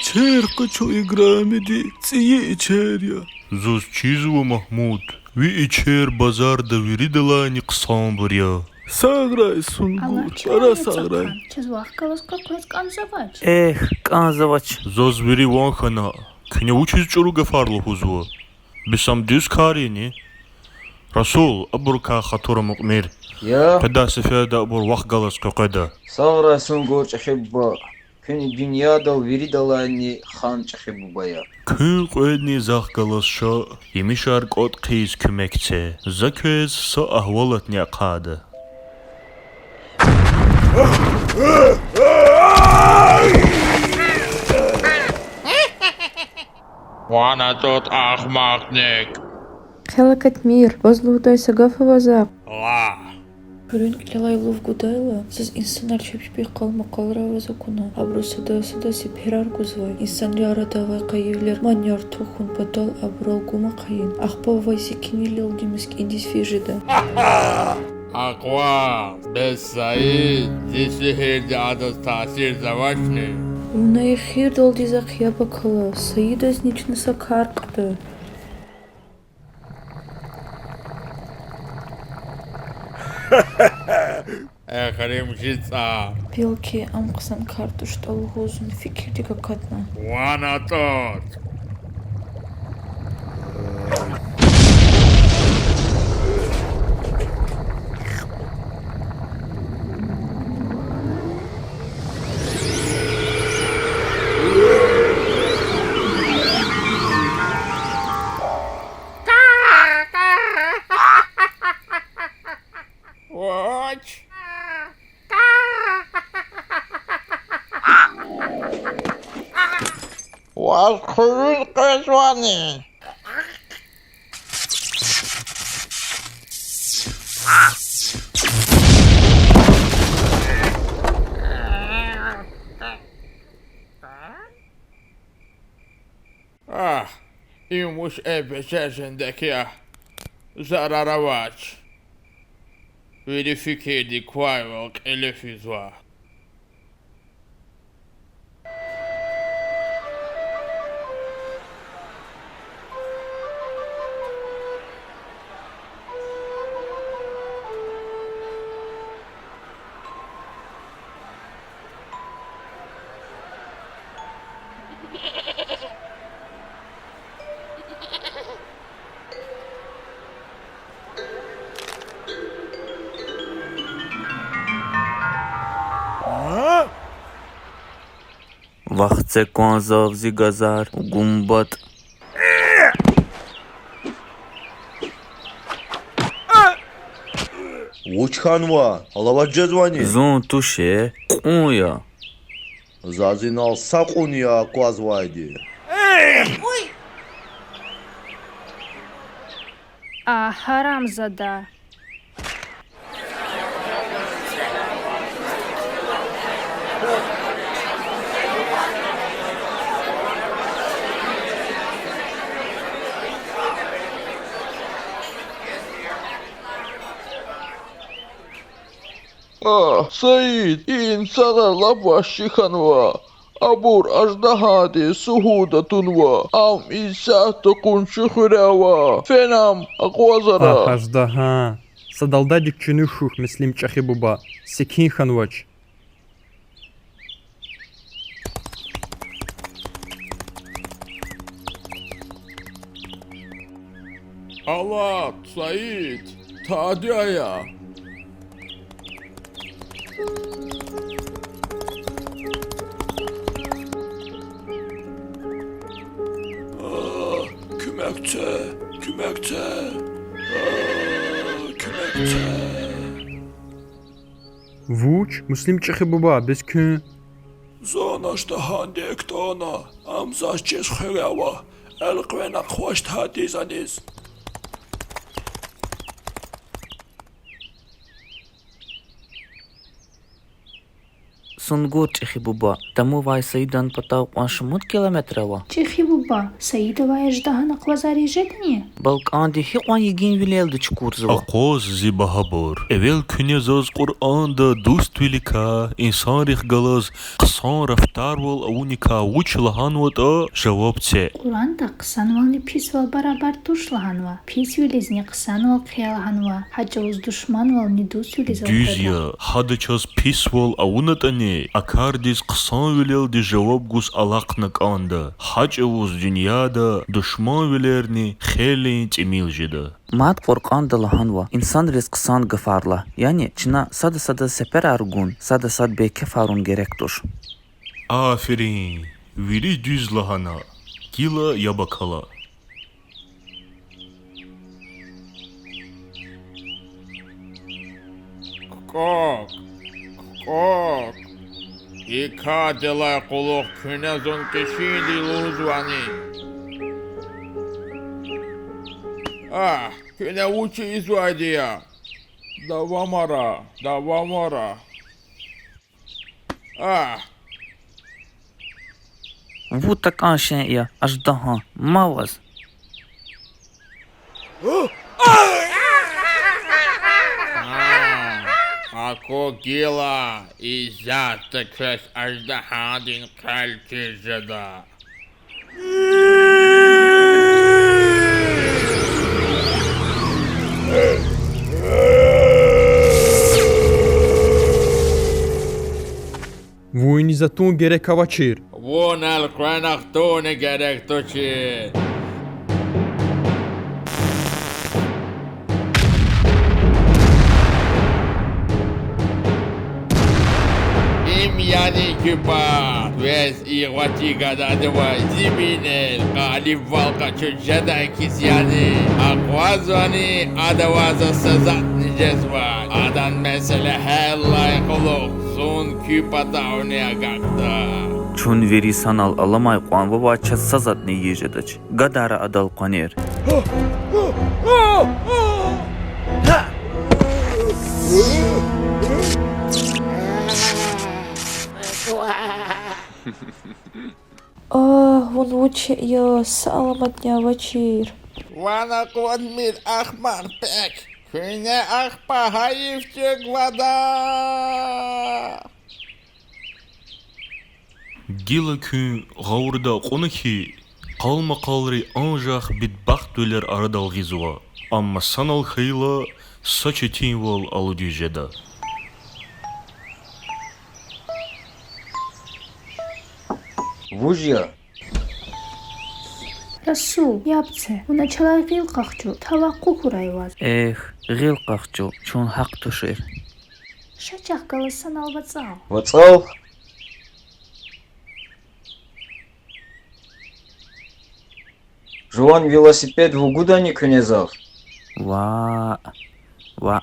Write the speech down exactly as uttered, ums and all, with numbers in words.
Чер къачу, Играмиди, цӀийи ичер я. Заз чизва, Магьмуд, ви ичер базарда виридалайни хъсанбур я. Сагърай, Сунгур, тӀварар сагърай. Чаз вахъ галаз къекъвез кӀанзавач. Эхь, кӀанзавач. Заз вири ван хьана, куьне вучиз чӀуру гафар лугьузва? Бес ам дуьз кар яни? Расул, абурукай хатур амукьмир. Я? Къведай сеферда абур вахъ галаз къекъведа. Сагърай, Сунгур чӀехи буба. Куьн дуьньядал виридалайни хан чӀехи буба я. Куьн кьведни захъ галаз ша, емишар кӀватӀ хъийиз куьмек це. За квез са агьвалатни ахъайда. Ван атӀуд, агьмакьник! Хъел акатмир, ваз лугьудай са гаф ава захъ. Лагь. Хуьруьн кьилелай лув гудайла, заз инсанар чеб чпихъ къалмакъалра аваз акуна. Абуру сада-сада сиперар гузвай. Инсанрин арада авай къайивилер манияр тухун патал абурал гум ахъайин. Ахпа авай секинвилелди мискӀиндиз физ жеда. Акъваз, бес Саид, зи сигьирди адаз таъсирзавачни? Вуна эхирдалди захъ яб акала, Саидазни чна са кар кьада. Эхиримжи цӀар. Белки, ам хъсан кар туштӀа лугьуз зун фикирдик акатна. Ван атӀуд! Вуч? Ваз хуьруьз къвезвани? Агь, им вуч эвичӀер жендек я? Зарар авач. Вири фикирдик квайвал кьиле физва. Вахце кӀанзава зи газар, гумбатӀ. Вуч хьанва? Алават жезвани? Зун туш, кьун я. Заз инал са кьун я аквазвайди. А, гьарамзада. А, Саид, и инсанар лап вагьши хьанва. Абур аждагьадиз сугьут атунва. Ам исятда къунши хуьре ава. Фена ам акъвазара. Агь, аждагьа. Са далдадик чуьнуьх хьухь, Муслим чӀехи буба. Секин хьанвач. Алад, Саид, тади ая. А, куьмек це, куьмек це, а, куьмек це. Вуч, Муслим чӀехи буба, бес куьн? Зун аждагьандик кутуна, ам заз чиз хуьре ава, элкъвена хъваш тадиз аниз. Сунгур чӀехи буба, тамувай Саидан патав кьван шумуд километр ава? ЧӀехи буба, Саидавай аждагьан акъвазариз жедани? БалкӀанди гьикьван йигинвилелди чукурзава. Акъваз, зи багьабур. Эвел куьне заз Къуръанда дуствиликай, инсанрихъ галаз хъсан рафтарвал авуникай вуч лагьанватӀа, жаваб це. Къуръанда хъсанвални писвал барабар туш лагьанва. Писвилизни хъсанвал хъия лагьанва, гьа чӀавуз душманвални дуствилиз алтада. Дуьз я, гьада чаз писвал авунатӀани, а кардиз хъсанвилелди жаваб гуз алахъна кӀанда. Гьа чӀавуз дуьньяда душманвилерни хейлин тӀимил жеда. Мад Къуръанда лагьанва: инсанриз хъсан гафар лагь. Яни чна сада садаз сеперар гун, сада сад бейкефарун герек туш. Аферин, вири дуьз лагьана. Гила яб акала. КукӀвак, кукӀвак. И кадилай кьулухъ куьне зун къишинди лугьузвани? Агь, куьне вуч ийизвайди я? Давамара, давамара. Агь. Вун такӀан шей я, аждагьа, ма ваз. Аку гила, исятда квез аждагьандин хъел чир жеда. Вун иниз атун герек авачир. Вун элкъвена хтун герек тушир. Им яни куь пад, квез и гъвечӀи гададивай зи винел гъалибвал къачуз жедай хьиз яни? Аквазвани, адавай за са затӀни жезвач. Адан месэла гьяллай кьулухъ зун куь патавни агакьда. Чун вири санал аламай кьван вавай чаз са затӀни ийиз жедач. Гадара адал къванер. Агь, вун вуч я, са аламатни авачир. Ван акъвазмир, ахмакь пек, куьне ахпа гьайиф чӀугвада. Гила куьн гъавурда акьуна хьи, къалмакъалри анжах бедбахтвилер арадал гъизва, амма санал хьайила са четинвал алудиз жеда. Вуж я? Расул, яб це, вуна чалай гъил къахчу, тавакъу хьурай ваз. Эхь, гъил къахчу, чун гьахъ тушир. Ша чахъ галаз санал вацӀал. ВацӀал? Жуван велосипед вугудани куьне зав? Ваъ, ваъ.